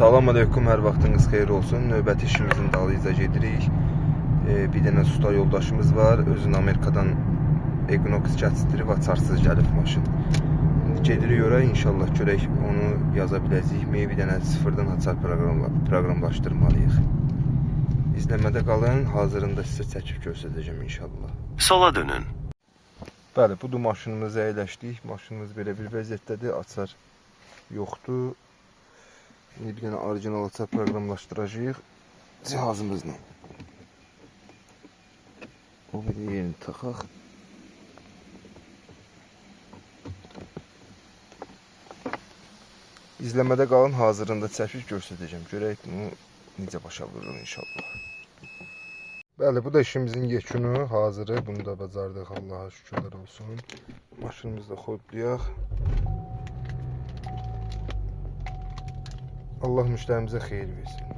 Salam aleyküm, hər vaxtınız xeyir olsun. Növbəti işimizin dalıyca gedirik. Bir dənə usta yoldaşımız var. Özünü Amerikadan Equinox gətirib, açarsız gəlib maşın. İndi gedirik ora, inşallah görək onu yaza biləcəyikmi? Bir dənə sıfırdan açar proqramlaşdırmalıyıq. İzləmədə qalın, hazırında sizə çəkib göstərəcəm inşallah. Sola dönün. Bəli, budur maşınımızı əyləşdik. Maşınımız belə bir vəziyyətdədir, açar yoxdur. İndi bir dənə orijinal açar proqramlaşdıracağıq cihazımızla. O bir yerini taxaq. İzləmədə qalın, hazırında çəkib göstərəcəm. Görək bunu necə başa vururuq inşallah. Bəli, bu da işimizin yekunu, hazırı. Bunu da bacardıq, Allaha şükürlər olsun. Maşınımızı da xodlayaq. Allah müştərimizə xeyir versin.